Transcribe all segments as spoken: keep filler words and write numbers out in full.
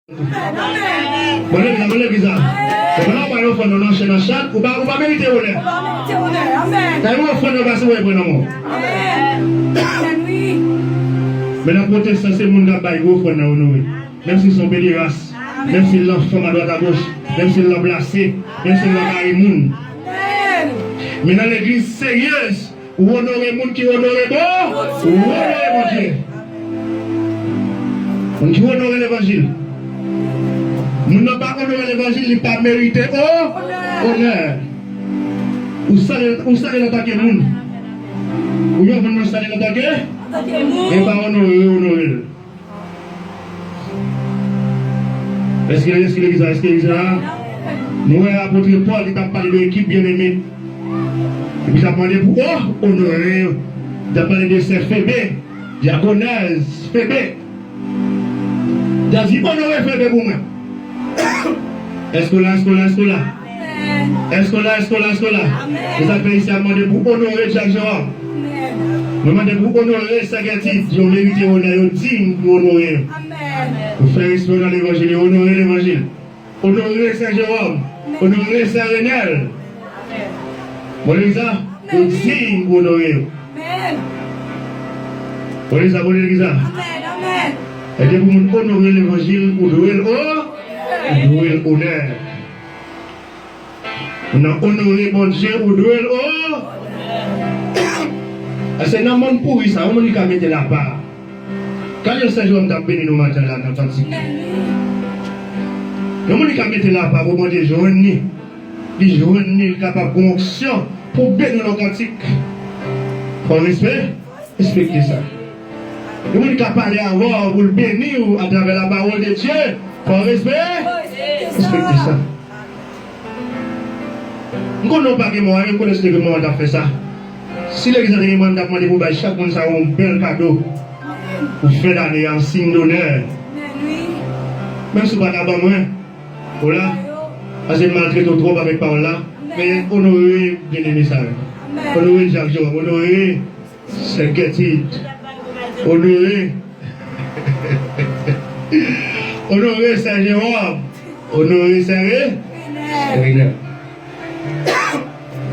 Bon legliz la, bon legliz la. Bon, pa bay ofrann nan, nan chen, nan chat, ou pa, ou pa merite onè. Kay yon ofrann nan pase wè pran nan men. Men nan pwotestan, se moun k ap bay gwo ofrann nan onore. Menm si l se yon pederas, menm si l nan fanm adwat agoch, menm si l nan plase, menm si l nan mari moun. Men nan legliz serye, ou onore moun ki onore bon, ou onore Bondye. Moun ki onore levanjil. Moun nan pa onore levanjil, li pa merite o, onè. Ou sale, ou sale antanke moun. Ou yon moun nan sale antanke, e pa onore, onore l. Èske, èske legliz la, èske legliz la? Nou wè apot Pòl, li t ap pale de ekip byeneme. Epi l t ap mande pou, o, onore yo. Li t ap pale de sè Febe, dyakonèz Febe. Li t ap di, onore Febe pou mwen. Èske w la, èske w la, èske w la? Èske w la, èske w la, èske w la? E sa k fè isi a mande pou onore dyak Jewòm. Mwen mande pou onore sè Gètid, yo merite onè, yo diy pou onore yo. Yo fè respè nan levanjil, yo onore levanjil. Onore sè Jewòm, onore sè Renèl. Bon legliz la, yo diy pou onore yo. Bon legliz la, bon legliz la. E depi pou moun onore levanjil, ou dwe l o, ou dwe l onè. Ou nan onore Bondye, ou dwe l o. Paske nan monn pouri sa, yon moun ki ka mete l apa. Gade jan Sè Jewòm t ap beni nou maten la nan kantik. Yon moun ki ka mete l apa pou Bondye jwenn li. Li jwenn li, li kapab gon onksyon pou beni w nan kantik. Fò respè. Respekte sa. Yon moun ka pale avè w pou l beni w atravè la parole de Dieu. Fò respè. Respekte sa. M konnen w pa gen mwa, men m konnen si te gen mwa, w t ap fè sa. Si legliz la te gen mwa, m t ap mande pou bay chak moun sa yo yon bèl kado pou fen dane a, an siy donè. Menm si w pa ta ban mwen, w la, paske m maltrete w twòp avèk pawòl la, men onore byeneme sa yo. Onore dyak Jewòm, onore sè Gètid. Onore. Onore sè Jewòm. Onore sè Re-, Renè.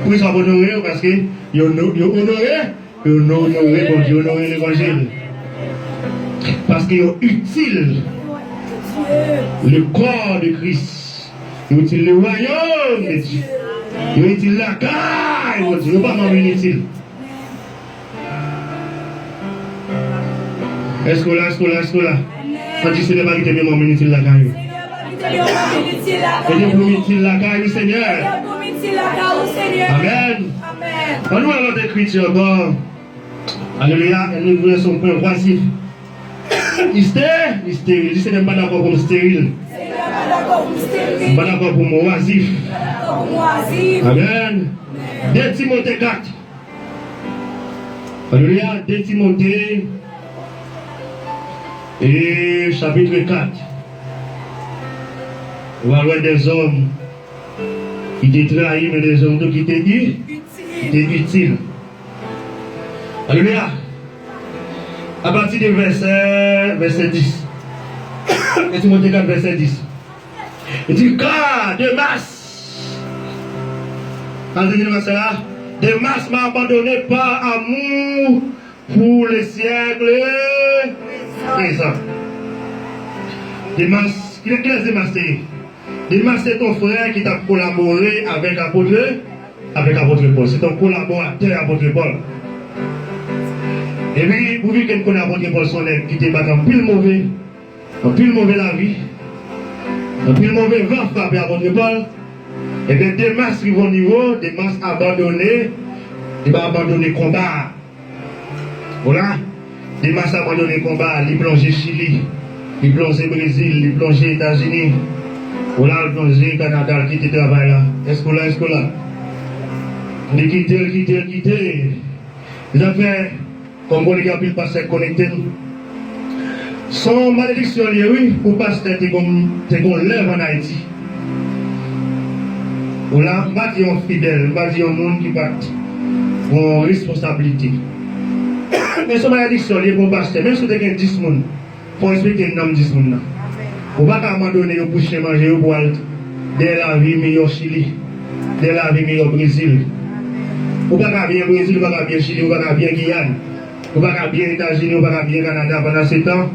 Poukisa w ap onore yo? Paske yo, yo onore, yo onore Bondye, yo onore levanjil. Paske yo itil le corps de Christ. Yo itil le royaume de Dieu. Yo itil lakay Bondye. Yo pa manm initil. Èske w la, èske w la, èske w la? Ann di Senyè pa kite men manm initil lakay ou. Ede pou m itil lakay ou, Senyè. Amèn. Ann nou wè lòt ekriti ankò. Alelouya. Èn nou vle son pwen oazif. Li ste-, li steril. Di Senyè, m pa dakò pou m steril. M pa dakò pou m oazif. Amèn. De Timote kat. Alelouya. De Timote, e, chapitre kat. Ou va wè dèzòm ki te trayi, men dèzòm tou ki te i-, ki te itil. Alelouya. Apati de vèsè, vèsè dis. De Timote kat, vèsè dis. Li di, car Demas, al di vèsè la, Demas m'a abandonné par amour pour le siècle présent. Demas, ki, kilès Demas te ye? Demas se te yon frè ki t ap kolabore avèk apot, avèk apot Pòl. Se te yon kolaboratè apot Pòl. Epi, pou vi ke n konnen apot Pòl se yon nèg ki te bat anpil move, anpil move lavi, anpil move van frape apot Pòl. Ebyen, Demas rive yon nivo, Demas abandone, li pa abandone konba a. Ou la, Demas abandone konba a, li plonje Chili, li plonje Brezil, li plonje Etazini. Ou la, li plonje Kanada, li kite travay la. Èske w la, èske w la? Li kite, li kite, li kite. Li ta fè, kòm konnen gen anpil pastè k konekte n. Se yon malediksyon li ye, wi, pou pastè te gon, te gon lèv ann Ayiti. Ou la, m pa di yon fidèl, m pa di yon moun ki pa t gon responsablite. Men se yon malediksyon li ye pou yon pastè. Menm si w te gen dis moun, fò w respekte nanm dis moun nan. Ou pa ka abandone yo pou chen manje yo pou al dèyè lavi miyò Chili, dèyè lavi miyò Brezil. Ou pa ka byen Brezil, ou pa ka byen Chili, ou pa ka byen Giyàn. Ou pa ka byen Etazini, ou pa ka byen Kanada. Pandan se tan,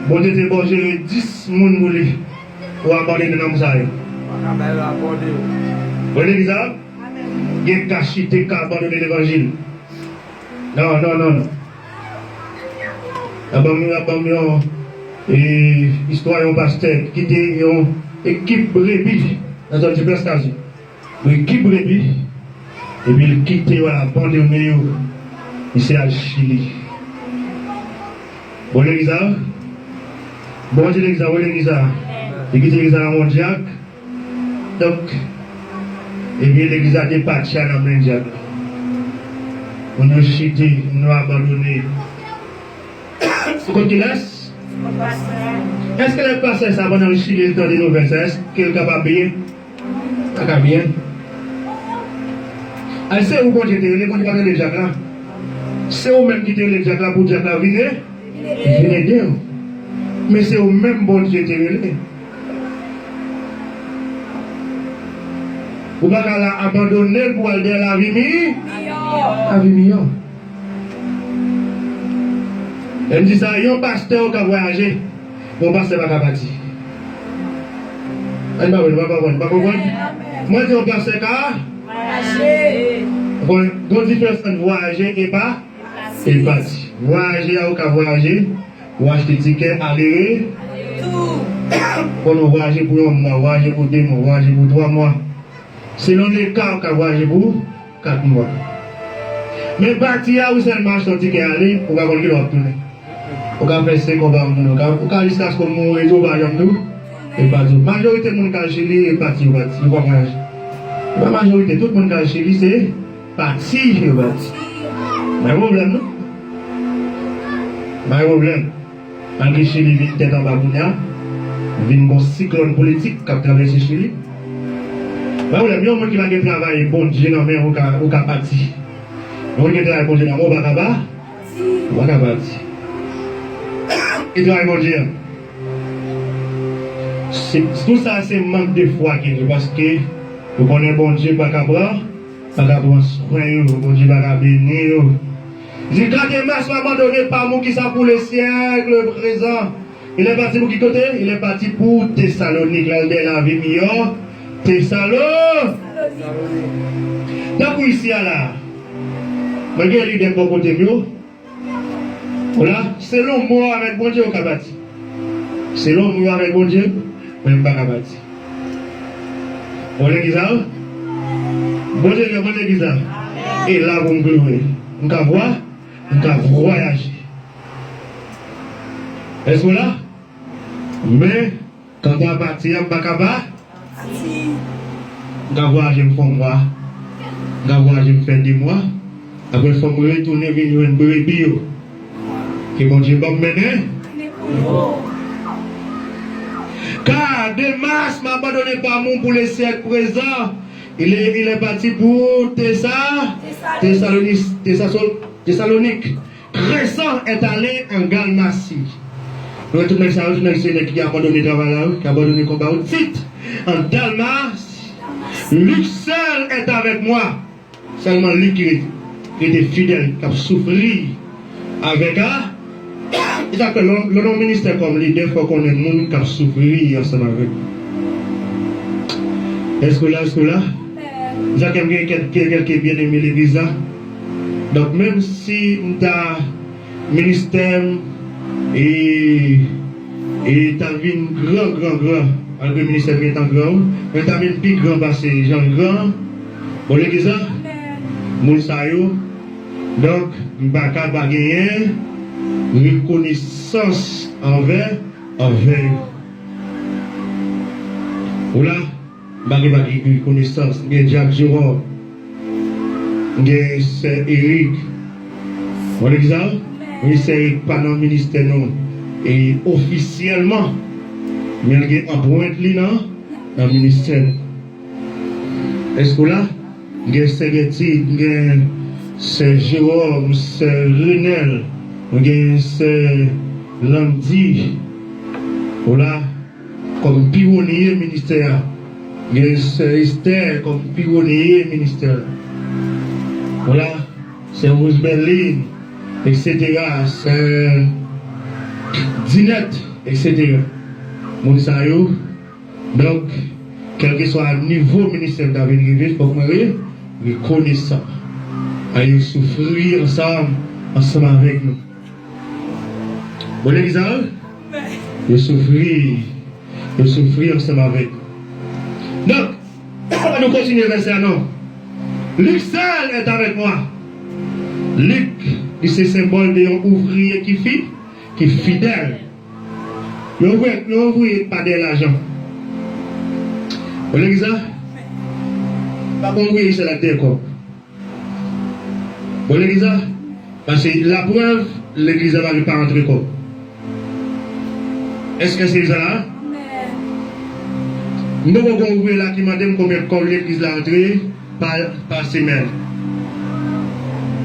Bondye te ba w jere dis moun pou li. Ou abandone nonm sa yo. Ou legliz la? Gen ka chite, ka abandone levanjil. Non, non, non, non. Ap ban m, ap ban m yon e, istwa yon pastè ki kite yon ekip brebi nan zòn Diplas Kazou. Yon ekip brebi, epi l kite yo, l abandone yo. Misye al Chili. Bon, legliz la, bon, legliz la, bon, legliz la. Li kite legliz la nan men dyak. Donk, epi legliz la te pati a nan men dyak la. Moun yo chite, moun yo abandone. Kot kilès? Èske lè pastè sa pandan l chili, l tande nouvèl sa, èske l kapab byen? Pa ka byen. Ay, se ou Bondye te rele, Bondye pa t rele dyak la. Se ou menm ki te rele dyak la pou dyak la vin e-, vin ede w. Men se ou menm Bondye te rele. Ou pa ka la abandone l pou al dèyè lavi mi-, lavi miyò. Lè m di sa, yon pastè ou ka vwayaje, yon pastè pa ka pati. Ann pa konprann, pa konprann, pa konprann. Mwen di yon pastè ka. Bon, gon diferans ant vwayaje e pa, e pati. Vwayaje a, ou ka vwayaje, ou achte tikè, ale re-, konnen w vwayaje pou yon mwa, vwayaje pou de mwa, vwayaje pou twa mwa. Selon le ka, ou ka vwayaje pou kat mwa. Men pati a, ou sèlman achte yon tikè ale, ou pa konn kilè w ap tounen. Ou ka fè senk an pa moun, ou ka, ou ka jiskaske w mouri tou, ou pa janm tou. E pati. Majorite moun k al Chili, e pati yo pati, yo pa vwayaje. E pa majorite, tout moun k al Chili, se pati yo pati. Men pwoblèm, non? Men pwoblèm. Malgre Chili vin tèt anba kounye a, vin gon siklòn politik k ap travèse Chili. Pa pwoblèm, yon moun ki pa gen travay Bondye nan men, ou ka, ou ka pati. Yon moun ki gen travay Bondye nan men, ou pa ka pa-, ou pa ka pati. E travay Bondye a. Se, tout sa se mank de fwa ki ye, paske ou konnen Bondye pa ka pran, pa ka pran swen yo, Bondye pa ka beni yo. Di, car Demas m'a abandonné par mon ki sa pour le siècle présent. Il est parti pou ki kote? Il est parti pou Tesalonik. L al dèyè lavi miyò Tesalo. Tankou isi a la, mwen gen lidè bò kote m yo. Ou la, selon mwen avèk Bondye, ou ka pati. Selon mwen avèk Bondye, mwen m pa ka pati. Bon legliz la, Bondye gen bon legliz la. E la pou m glore. M ka vwa, m ka vwayaje. Èske w la? Men, kanta pati a, m pa ka pa. M ka vwayaje, m fè yon mwa. M ka vwayaje, m fè de mwa. Apre, fò m retounen vin jwenn brebi yo. Ke Bondye ban m mennen. Car Demas m'a abandonné par mon pour le siècle présent. Il est, il est parti pour Tesa-, Thessalonique, Thessalonique. Crescent est allé en Dalmatie. Nou wè tout nèg sa yo, tout nèg se nèg ki abandone travay la, wi, ki abandone konba yo. Tite en Dalmatie. Luc seul est avec moi. Sèlman li ki rete, rete fidèl, k ap soufri avèk a. E sa k fè lè, lè w nan ministè kòm lidè, fò w konnen moun k ap soufri ansanm avèk ou. Èske w la, èske w la? Sa k fè m gen kèk, kèk, kèk byeneme legliz la. Donk, menm si m ta ministè m, e, e ta vin gran, gran, gran. Malgre ministè m gentan gran, wi, men ta vin pi gran pase jan l gran. Bon, legliz la, moun sa yo, donk, m pa ka pa genyen rekonesans anvè, anvè yo. Ou la? M pa gen pa gen rekonesans. M gen Dyak Jeròm. M gen sè Erik. Bon, legliz la, wi, sè Erik pa nan ministè nou. E ofisyèlman, men l gen anprent li nan, nan ministè nou. Èske w la? M gen sè Gètid, m gen sè Jeròm, sè Renèl, m gen sè Landy. Ou la? kòm pyonye ministè a. Gen sè Esther kòm pyonye ministè a. Vwala, sè Rose Berlin, etsetera, sè Dinette, etsetera. Moun sa yo, donk, kèlkeswa nivo ministè m ta vin rive, fòk mwen re-, rekonesan. A yo soufri ansanm, ansanm avèk nou. Bon, legliz la, wi? Yo soufri. Yo soufri ansanm avèk nou. Donk, nou kontinye vèsè a non. Luc seul est avec moi. Lik, li se senbòl de yon ouvriye ki fi, ki fidèl. Yon ouvriye, yon ouvriye pa dèyè lajan. Bon, legliz la, pa bon ouvriye se la dèyè kòb. Bon, legliz la, paske laprèv, legliz la pa gen pa antre kòb. Èske se sa la? M poko gon ouvriye la ki mande m konbyen kòb legliz la antre pa, pa semèn.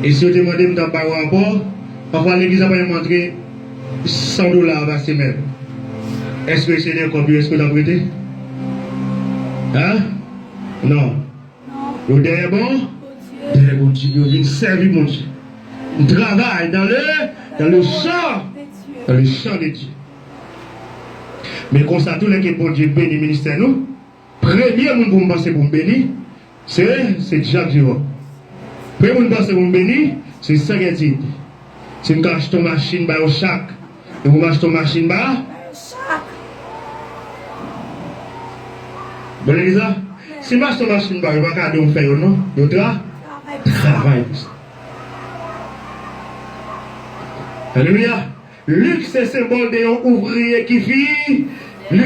E si yo te mande m, m t ap ba yo rapò. Pafwa legliz la pa janm antre san dola pa semèn. Èske se de kòb yo, èske w t ap rete? Hein? Non. Yo dèyè bon, dèyè Bondye, yo vin sèvi Bondye. M travay dans le, dans le champ, dans le champ de Dieu. Men konsa, tou lè ke Bondye beni ministè nou, premye moun pou m panse pou m beni, se, se Jack Durand. Premye moun m panse pou m beni, se Sè Gertide. Si m ka achte yon machin ba yo chak, e pou m achte yon machin ba, bon, legliz la, si m achte yon machin ba yo, pa kado m fè yo, non. Yo tra-, travay pou sa. Alelouya. Lik se senbòl de yon ouvriye ki fi-, Lik